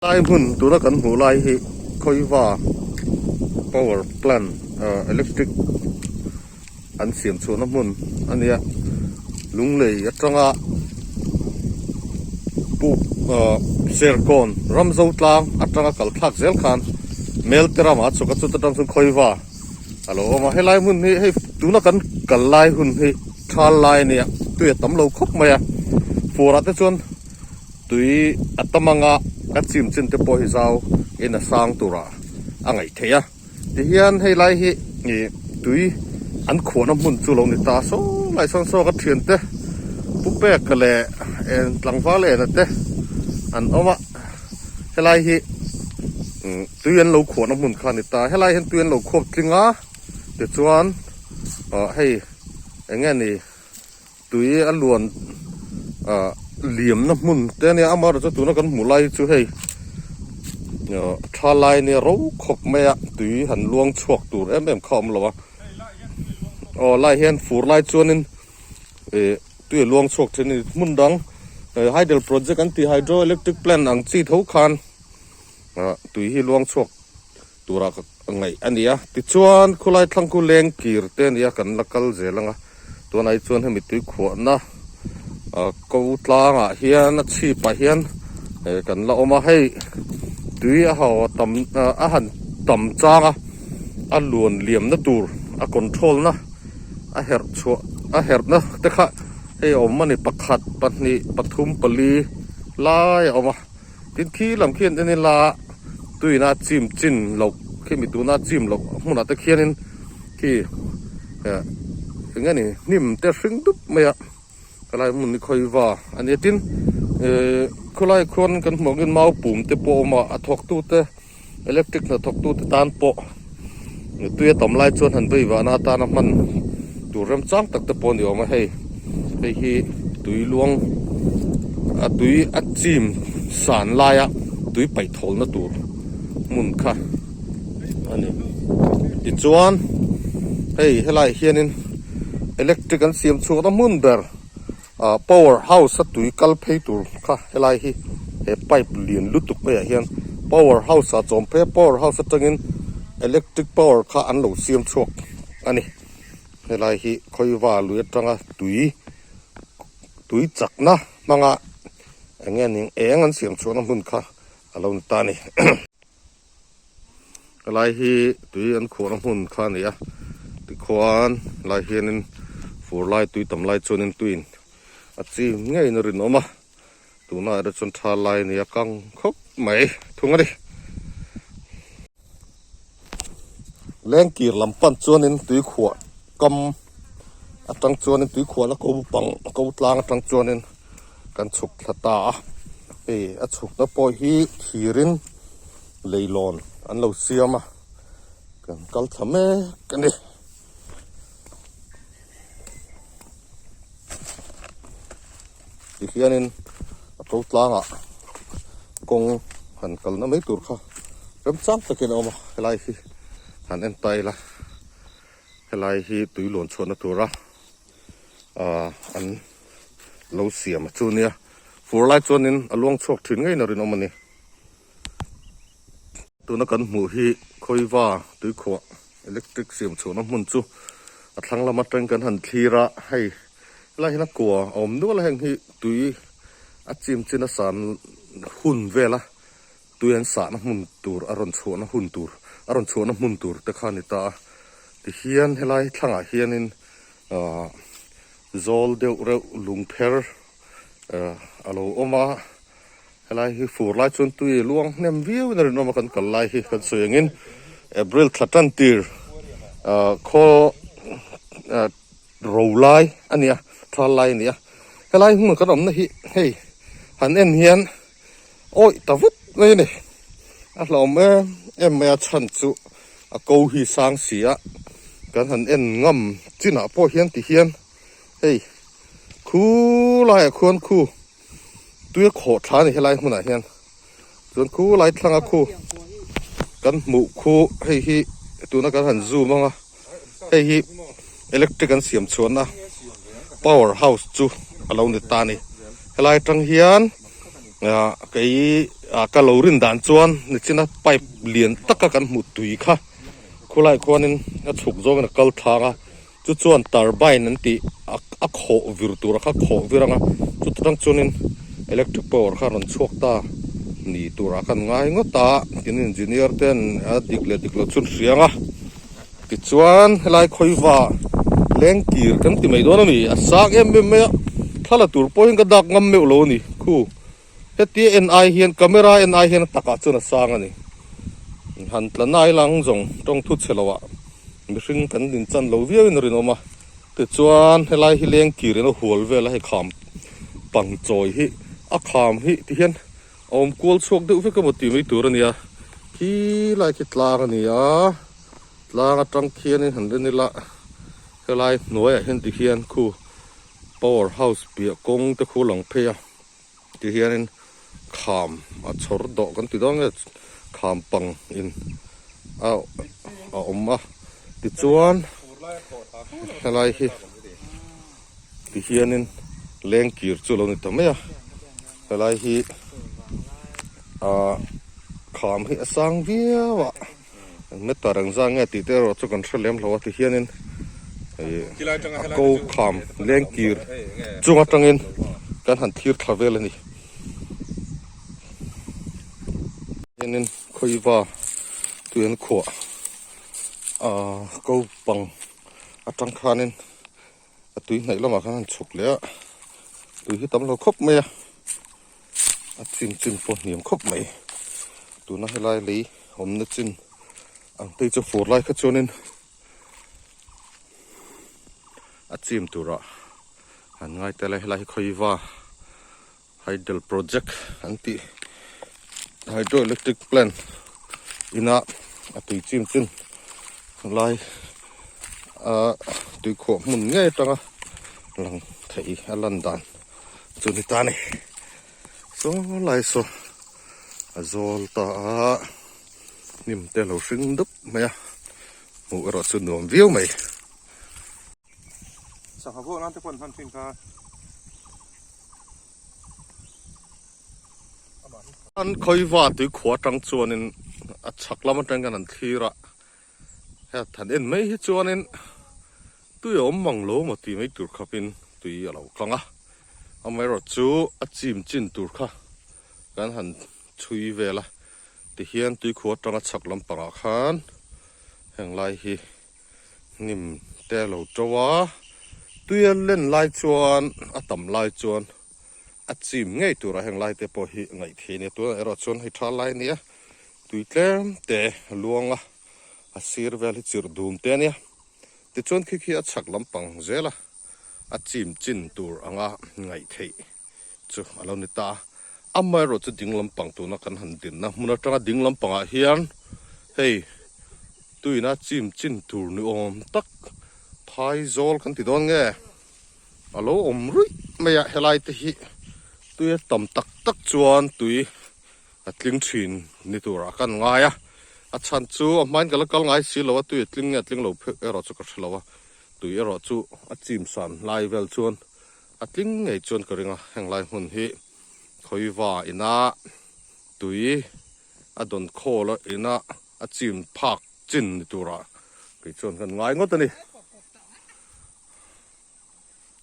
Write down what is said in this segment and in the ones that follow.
Lai hmun tura kan hmuh lai hi Khawiva power plant ah electric an siam chhuahna hmun a nia lunglei atanga puk ah serkawn ramzo tlang atanga kal thlak zel khan melte ramah a chhuk a chuta tang chuan Khawiva a lo awm a helai hmun hi hei tuna kan kal lai hun hi thal lai a nia tui a tam lo khawp mai a fur ah te chuan. Tui a tam anga a chim chin te pawh hi zau in a sang turah a ngaih theih a, tihian hei lai hi ih tui an khuahna hmun chu lo ni ta saw lai sawn saw ka thian te pu pek leh eng tlangval ena te an awm a, helai hi tui an lo khuahna hmun kha a ni ta, helai hian tui an lo khuap tling a tichuan ah hei eng nge ni. Tui a luan ah liamna hmun te ania amaherawhchu chu tuna kan hmuh lai hi chu hei ah tha lai ania ro khawp mai a tui han luang chhuak tur em em kha a awm lo a aw lai hian fur lai chuanin ih tui a luang chhuak thin a ni hmun dang hydel project an tih hydro electric plant ang chi tho khan ah tui hi luang chhuak Turah ka ngaih a ni a, tichuan khulai thlang khu leng kir te a ni a, kan la kal zel ang a, tunah hi chuan hemi tui khuahna ah ko tlangah hian a chhipah hian eh kan la awm a, hei tui a ho tam a han tam chang a, a luan liamna tur a control na a herh chhuah a herhna te kha hei a awm a ni pakhat pahnih pathum pali lai a awm a. Tin khi lam khian en ila tuina chim chin loh khi mi tuna chim loh hmunah te khianin khi eh eng nge ni hnim te hring dup mai a helai hmun hi khawiva a nia tin eh khawlai khuan kan hmuh angin mau pum te pawh a awm a a thawk tute electric hna thawk tute tan pawh tui a tam lai chuan han vei vahna atana hman tur remchang tak te pawh a ni awm a hei hei hi tui luang a tui a chim san laia tui paih thawlna tur hmun kha a ni tichuan hei helaiah hianin electric an siam chhuahna hmun ber. Ah power house a tui kal phei tur kha helai hi he pipe lian lutuk maiah hian power house ah chawm phei a power house atangin electric power kha an lo siam chhuak a ni helai hi khawiva lui atanga tui tui chakna hmanga eng nge ning eng an siam chhuahna hmun kha a lo ni ta a ni. Helai hi tui an khuahna hmun kha a ni a tikhuan helai hianin fur lai tui tam lai chuanin tuiin a chim ngeiin a rinawm a tunah erawh chuan tha lai a ni a kang khawp mai thung a ni. Lengkir lam pan chuanin tui khuah kam atang chuanin tui khuahna ko pang ko tlang atang chuanin kan chhuk thla ta a hei a chhukna pawh hi thirin leilawn an lo siam a kan kal thla mek a ni. Tihianin a ko tlangah kawng han kalna mai tur kha remchang takin a awm a helai hi han en ta ila helai hi tui lawn chhuahna tura ah an lo siam a chu nia fur lai chuanin a luang chhuak thin ngeiin a rinawm a ni. Tuna kan hmuh hi Khawiva tuikhuah electric siam chhuahna hmun chu a thlang lam atang kan han thlir a hei helai hian a kua a awm nual a heng hi tui a chim chin a san hun vel a tui an sahna hmun tur a rawn chhuahna hun tur a rawn chhuahna hmun tur te kha a ni ta a tihian helai thlangah hianin ahh zawl deuh reuh lungpher ahh a lo awm a. Helai hi fur lai chuan tui a luang hnem viau in a rinawm a kan kal lai hi kan sawi angin April thla tan tir ah khaw ah ro lai a ni a thal lai a ni a helai hmun kan awmna hi hei han en hian awih ta vut mai a ni a hlauhawm em em mai a chhan chu a ko hi sang si a kan han en ngam chinah pawh hian ti hian hei khu laiah khuan khu. Tui a khawh thla a ni helai hmunah hian chuan khu lai thlanga khu kan hmuh khu hei hi tuna kan han zoom ang a hei hi electric an siam chhuahna power house chu a lo ni ta a ni helai atang hian ah kei. Ka lo rin dan chuan nichina pipe lian taka kan hmuh tui kha khulai khuanin a chhuk zawngin a kal thlang a, chu chuan turbine an tih a khawh vir tur a kha khawh vir ang a, chuta tang chuanin electric power kha a rawn chhuak ta ni turah khan ngai ngawt a, tin engineer ten a dik leh dik loh chu an hria ang a. Tichuan helai khawiva lengkir kan ti mai dawn a ni, a sang em em mai a, thla la tur pawhin ka dak ngam meuh lo a ni khu. Hetia en ai hian camera en ai hian a takah chuan a sang a ni. Han tla nai lang zawng tawng thu chhe loah mihring kan din chan lo viau in a rinawm a. Tichuan helai hi lengkir in a hual vel a hei kham pang chawi hi a kham hi ti hian a awm kual chhuak deuh vek emaw tih mai tur a nia. Khi lai khi tlang a ni a, tlang atang khianin han rin ila helai hnuaiah hian ti hian khu power house piah kawng te khu lang phei a. Ti hianin kham a chhawr dawh kan ti dawn nge kham pang in a a awm a tichuan helai hi ti hianin lengkir chu a lo ni ta mai a helai hi ah kham hi a sang viau a meter engzah nge tih te erawh chu kan hre lem lo a ti hianin ih a ko kham lengkir chung atangin kan han thlir thla vel a ni hianin khawiva tui an khuah ah ko pang atang khanin a tui hnaih lamah khan an chhuk leh a tui hi tam lo khawp mai a. A chin chin pawh hniam khawp mai tuna helai lei awmna chin ang te chu fur lai kha chuanin a chim turah an ngai tel a helai hi khawiva hydel project an tih hydro electric plant ina a tui chim chin lai a tuikhuah hmun ngei atanga lang thei a lan dan. Chu ni ta ni saw lai saw a zawl ta a hnim te lo hring dup mai a hmuh erawh chu nuam viau mai. Sangha vuah nan te pawh an hman thin kha. An khawiva tui khua atang chuanin a chhak lam atang hian an thlir a hei than en mai hi chuanin. Tui a awm mang lo maw tih mai tur khapin tui a lo kang a, amaherawh chu a chim chin tur kha kan han chhui vel a, tihian tuikhua atanga chhak lampangah khan heng lai hi hnim te a lo to a, tui a len lai chuan a tam lai chuan a chim ngei turah heng lai te pawh hi ngaih theih a ni a, tunah erawh chuan hei tha lai a ni a, tui tlem te a luang a, a sir vel hi chirh dum te a nia. Tichuan khi khi a chhak lampang zel a, a chim chin tur anga ngaih theih chu a lo ni ta a. Amaherawh chu ding lampang tuna kan han dinna hmun atanga ding lampangah hian hei tuina chim chin tur ni awm tak phai zawl kan ti dawn nge a lo awm ruih mai a, helai te hi tui a tam tak tak chuan tui A tling thin ni turah kan ngai a, a chhan chu a hmain ka la kal ngai si lo a, tui a tling nge a tling lo pheuh erawh chu ka hre lo a, tui erawh chu a chim san lai vel chuan a tling ngei chuan ka ring a, heng lai hmun hi khawiva ina tui a dawn khawl a ina a chim phak chin ni turah kei chuan kan ngai ngawt a ni.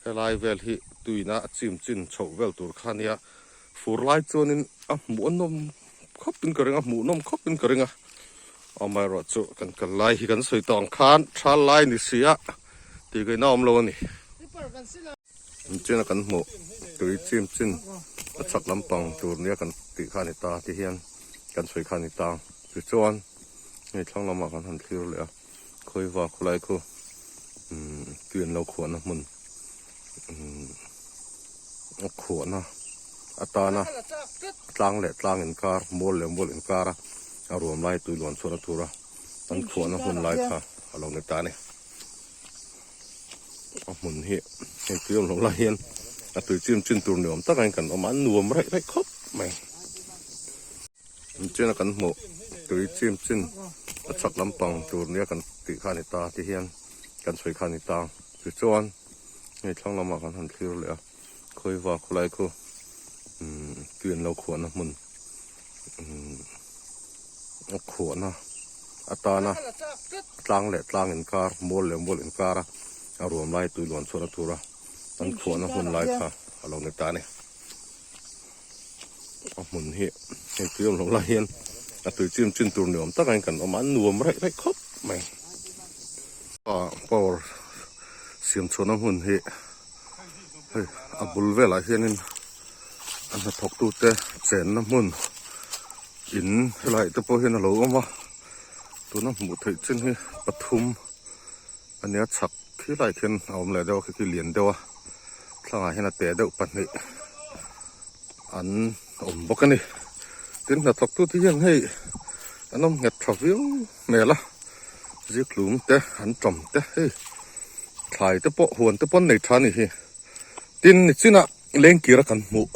Helai vel hi tuina a chim chin chhoh vel tur kha ania, fur lai chuanin a hmuh a nawm khawpin ka ring a, hmuh nawm khawpin ka ring a, amaherawh chu kan kal lai hi kan sawi tawh ang khan thal lai ni si a tih ngaihna awm lo a ni. China kan hmuh tui chim chin a chhak lampang tur nia kan tih kha a ni ta ti hian kan sawi kha a ni ta tichuan hei thlang lamah kan han thlir leh a. Khawiva khawlai khu umm tui an lo khuahna hmun umm a khuahna atana tlang leh tlang inkar mual leh mual inkar a a ruam lai tui luan chhuahna tura an khuahna hmun lai kha a lo ni ta a ni a hmun hi hei tui awm loh lai hian a tui chim chin tur ni awm tak a kan awm a an nuam raih raih khawp mai. China kan hmuh tui chim chin a chhak lampang tur nia kan tih kha a ni ta ti hian kan sawi kha a ni ta tichuan hei thlang lamah kan han thlir leh a khawiva khawlai khu umm tui an lo khuahna hmun. Umm a khuahna atana tlang leh tlang inkar mual leh mual inkara a ruam lai tui luan chhuahna tura an khuahna hmun lai kha a lo ni ta a ni. A hmun hi hei tui awm loh lai hian a tui chim chin tur ni awm tak a in kan awm a, a nuam raih raih khawp mai. Power siam chhuahna hmun hi hei a bul velah hianin a hnathawk tute chenna hmun in helai te pawh hian a lo awm a tuna hmuh theih chin hi pathum a nia chhak khilai khian a awm leh deuh a khi khi lian deuh a thlangah hian a te deuh pahnih an awm bawk a ni tin hnathawk tute hian hei an awm nghet tha viau hmel a zikhlum te an tawm te hei thlai te pawh huan te pawh an nei tha a ni hi tin nichinah lengkir a kan hmuh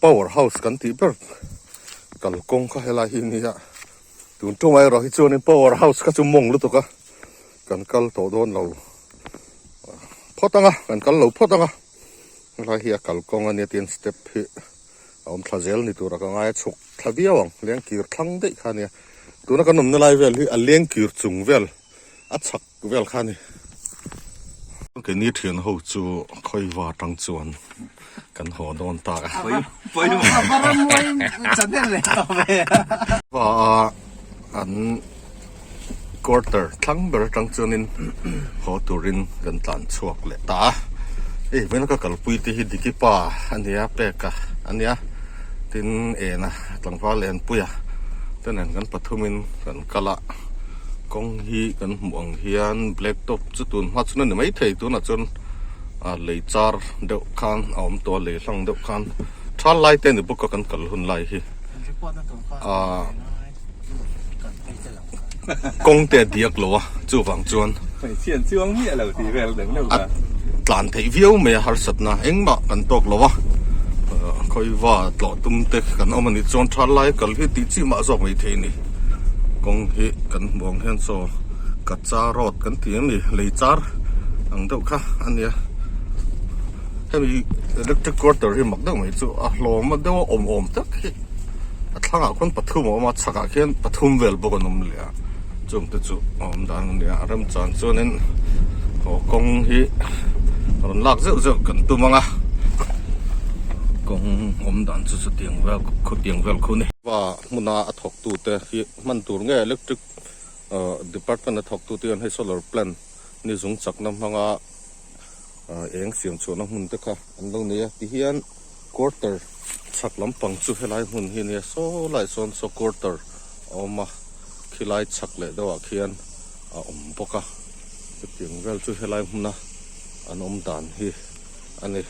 power house kan tih ber kalkawng kha helai hi a ni a tun tumah erawh hi chuanin power house kha chu mawng lutuk a kan kal tawh dawn lo phawt ang a kan kal lo phawt ang a helai hi a kalkawng a nia tin step hi a awm thla zel ni tura ka ngai a chhuk thla viau ang lengkir thlang daih kha a nia tuna kan awmna lai vel hi a lengkir chung vel a chhak vel kha a ni. Keini thian ho chu khawiva atang chuan kan haw dawn ta a. Va a an quarter thlang ber atang chuanin haw turin kan tlan chhuak leh ta a. Hei vawiin ka kalpui te hi Diki pa a nia Peka a nia tin Ena tlangval Enpuia te nen kan pathumin kan kal a. Kawng hi kan hmuh ang hian black top chu tun hma chhun a ni maithei tunah chuan ah lei char deuh khan a awm tawh a lei hlang deuh khan thal lai te a ni bawk a kan kal hun lai hi ah kawng te a diak lo a chuvang chuan a tlan theih viau mai a harsatna engmah kan tawk lo a khawiva tlawh tum te kan awm a nih chuan thal lai kal hi tih chi mah zawk mai thei a ni kawng hi kan hmuh ang hian saw kacha road kan tih a ni lei char ang deuh kha a nia hemi electric quarter hi mak deuh mai chu a hlawm a deuh a awm awm tak hi a thlangah khawn pathum a awm a chhakah khian pathum vel bawk an awm leh a chung te chu a awm dan a nia a remchan chuanin haw kawng hi rawn lak zeuh zeuh kan tum ang a kawng awm dan chu chutiang vel khutiang vel khu a ni. Va hmuna a thawk tu te hi hman tur nge electric ah department a thawk tu te hian hei solar plant ni zung chakna hmanga ah eng siam chhuahna hmun te kha an lo nei a tihian quarter chhak lampang chu helai hmun hi a nia saw lai sawn saw quarter a awm a khilai chhak leh deuh ah khian a awm bawk a chutiang vel chu helai hmuna an awm dan hi a ni.